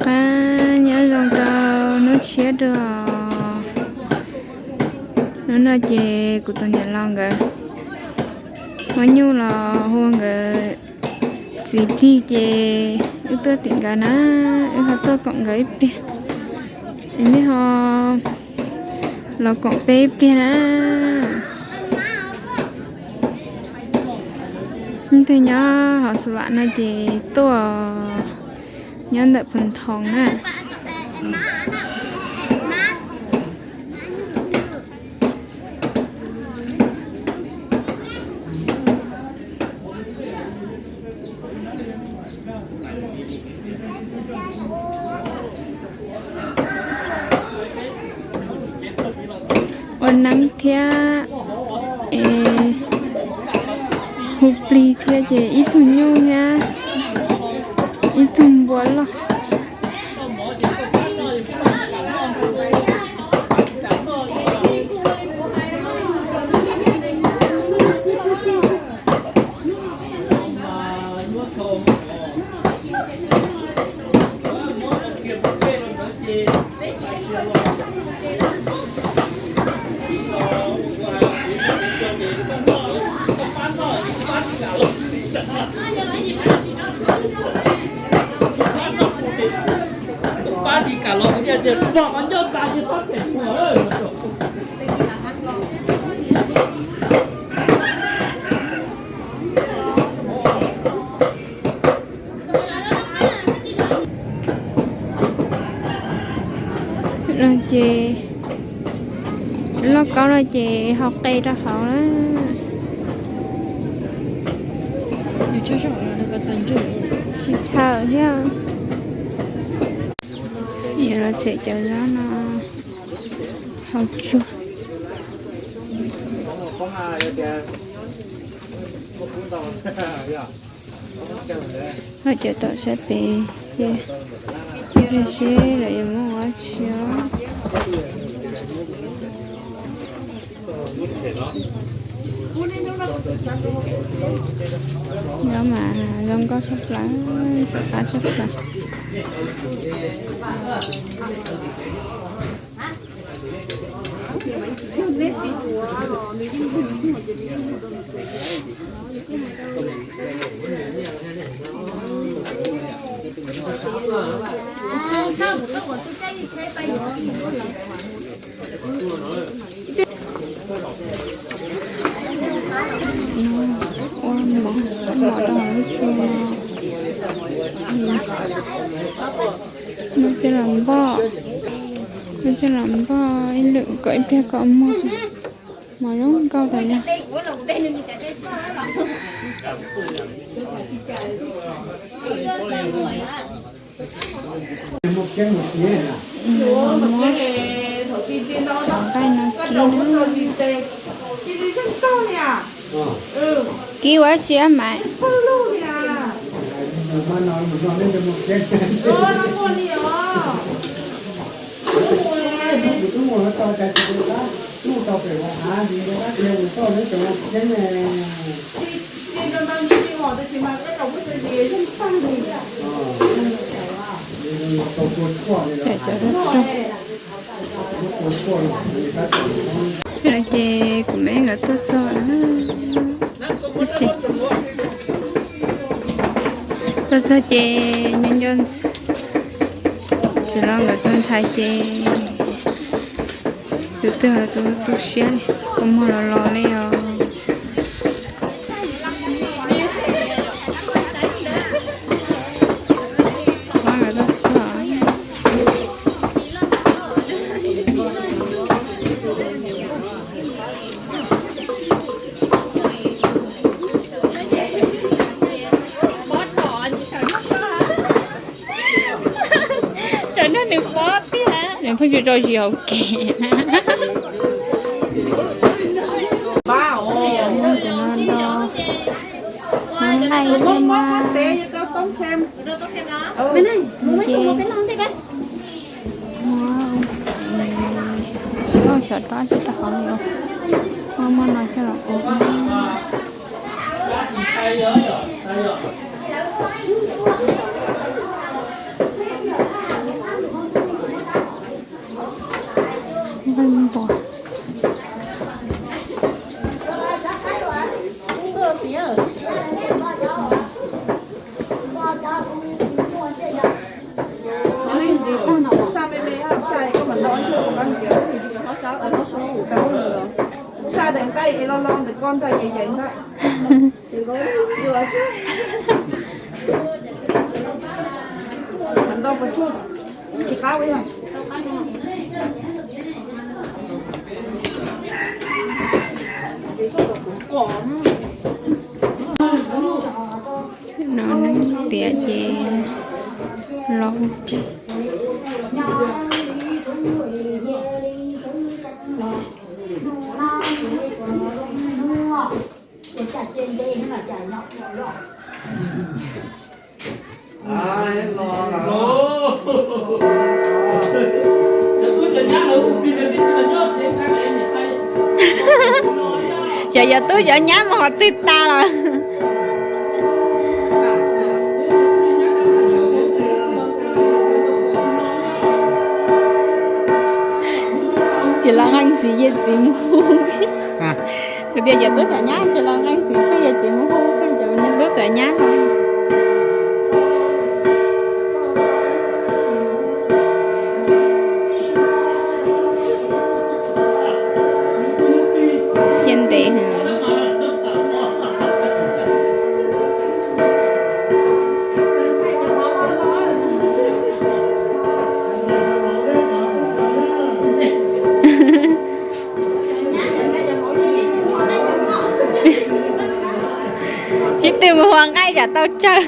Qab nyob zoo rau hnub tshiab dua. Hnub no ces kuv tus niam laus nkawd muab nyuj los hu nkawd txiv plig ces wb tuaj tim nkawd na, wb ho tuaj koom nkawd ib pliag, es nej ho los koom peb ib pliag na. Leej twg nyob hauv Xav Vam no ces tuaj, nyob ntawm Phoos Thoos na. Ua neeb thiab, es hu plig thiab ces ib tug nyuj thiab ib tug npua loj. No ces loj kaub no ces hau qe rau hauv na. Tsis txhaum thiab. Yog los txham cov zaub no hau tsuag. Ho cov tom sab pem ces, cia seb lawv yuav muab ua dab tsi os. Nyob mas zoo nkauj tshaj plaws, xav qab tshaj plaws. Ua mov, ua mov rau hauv lub tsu no. Muab coj los npoj, muab coj los npoj ib lwm kom ib pliag kom muag tso. Mov zoo nkauj tas li. Muab cov nqaij no kib na. Kib ua dab tsi Maiv? Cov, cov, no ces kuv me nkawd tuaj txog na. Tab sis tuaj txog ces nco nco txiv laus nkawd tus ntxhais ces tus twg tus tu siab li, kua muag los los li os. Nkawd tuaj txog. Tsam no nws pob tiag, nws pheej tsis tso zis hauv kev na. Cov no do nqaij thiab mas. Ces muab, muab xyov rab tsi rau hauv li os. Muab, muab no coj los ua. No neb tiav ces los. Xyov yog tub yog nyab mus qhov twg tas lawm. Tsis los nqee txiv, yawg txiv mus hu. Kuv tias cov tub cov nyab tsis los nqee txiv, peb yawg txiv mus hu, peb cov tub cov nyab no. Cia ntev heev. Sib tw mus ua nqaij tsam tau tsawg.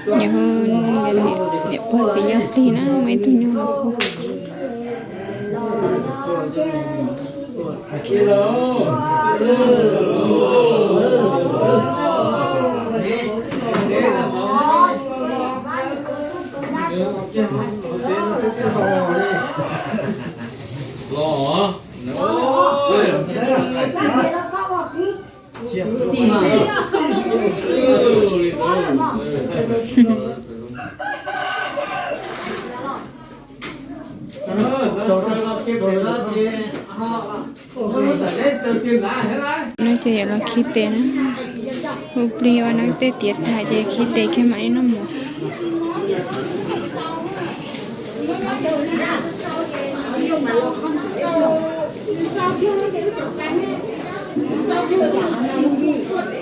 Niam hu, niam pog txiv yog plig na, muaj ib tug nyuag hu. No ces yuav los khi tes na. Hu plig ua no tej tiav tas ces khi tes kiag mam li noj mov.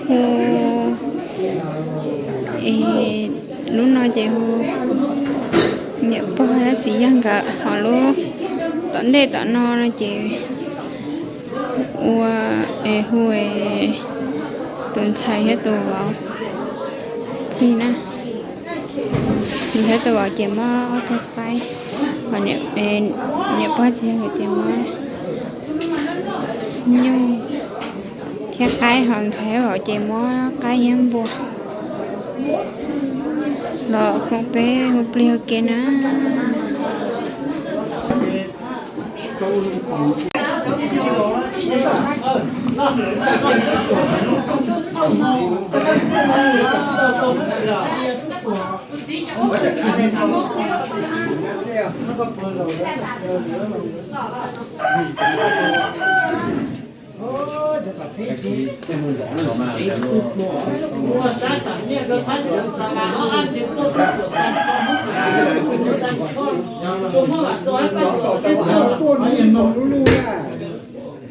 Hu, es, lub no ces hu niam pog thiab txiv yawg nkawd, ho lub tom ntej tom no no ces ua, es hu tus ntxhais thiab tus vauv plig na. Ntxhais tus vauv ces muab ob tug qaib, ho niam pog txiv yawg nkawd ces muab nyuj thiab qaib, ho ntxhais vauv ces muab qaib thiab npua. Los koom peb hu plig hu ke na. Twb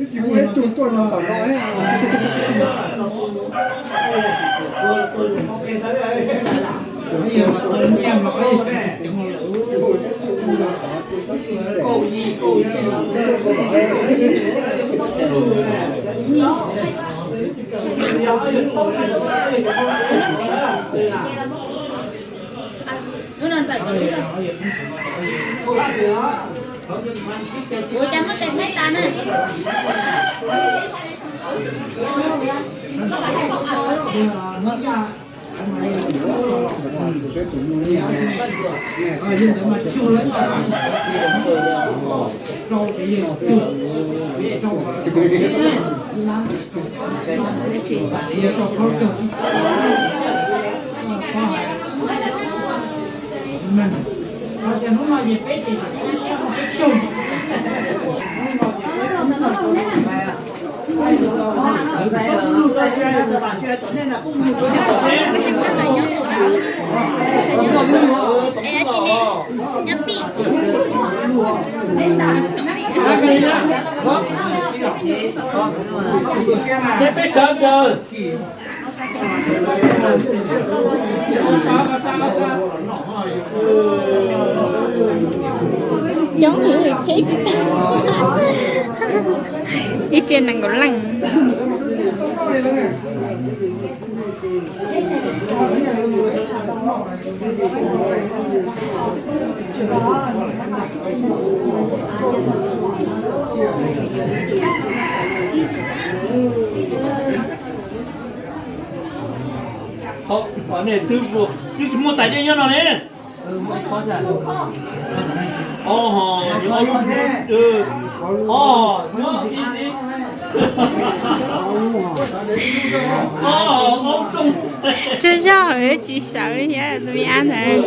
tsis muaj ib tug tuaj no tom no. Ua cas muab tes thaij tas na? Peb sawv daws. Coob heev thiab tsis tau. Ib tse nees nkaum leej. Twb tsis muaj tais dej nyob no ne. Tsaug zog, tsis sawv li thiab tus me ab ntawd.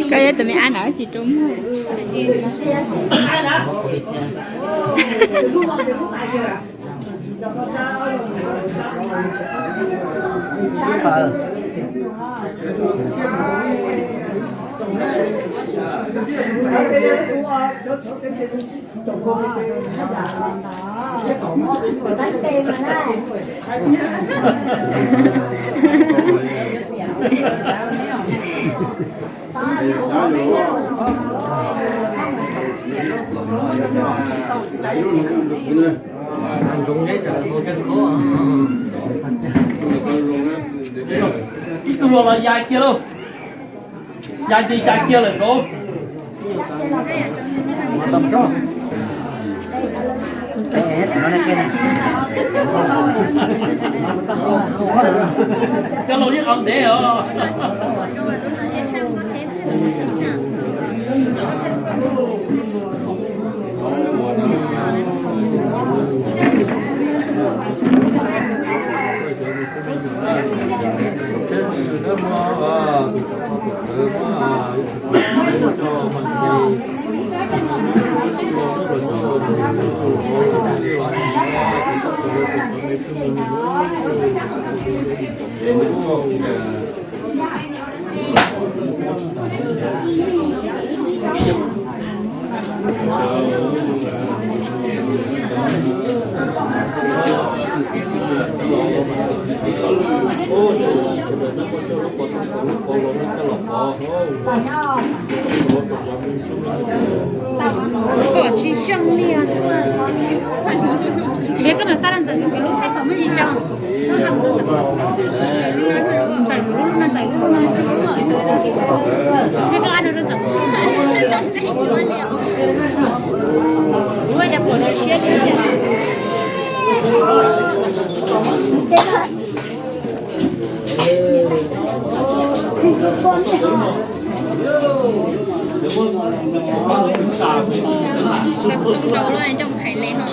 Koj yog tus me ab ntawd tsis rau muag. Ib tug los los ya kiag lauj. Ya kiag, ya kiag lawm lauj. Cov laus yeej qhov ntev os. Pom tsis zoo li os. Yog koj mus xa rau ntxawm nws lub thaij pom muaj tsis tso. Ntxawm lub no, ntxawm lub no tsis muaj. Yog koj ab rau ntxawm lub no, ua cas pom tsis siab li. Nkawd tus tau luaj coj khaiv le ho.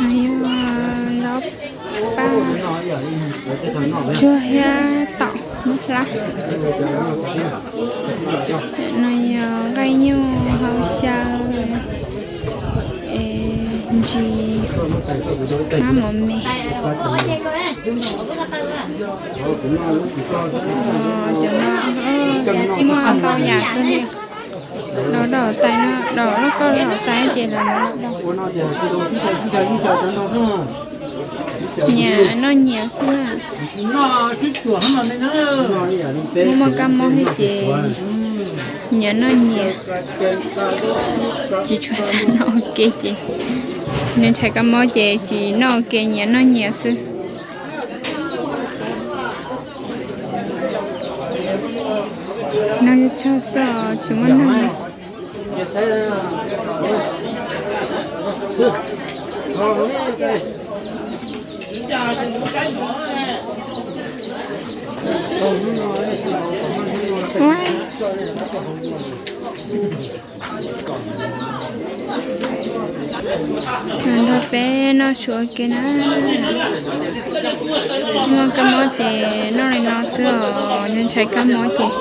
Yog lawv pab tsuag thiab tom nub hlab. No yog nqaij nyuj hauv xyaw, es ntsis, mab mov me. Cov no muaj ntau yam kawg li. Los doj tais no, doj loj koj los tais ces los doj. Nyias noj nyias xwb. Muaj muaj kab mob thiab ces nyias noj nyias, tsis tshua xav noj ua ke ces, nws ntshai kab mob ces tsis noj ua ke, nyias noj nyias xwb. Noj tshaj xwb os, tsis muaj neeg li. Nrog peb noj tshuav ua ke na. Muaj kab mob ces noj li no xwb os, nws ntshai kab mob ces.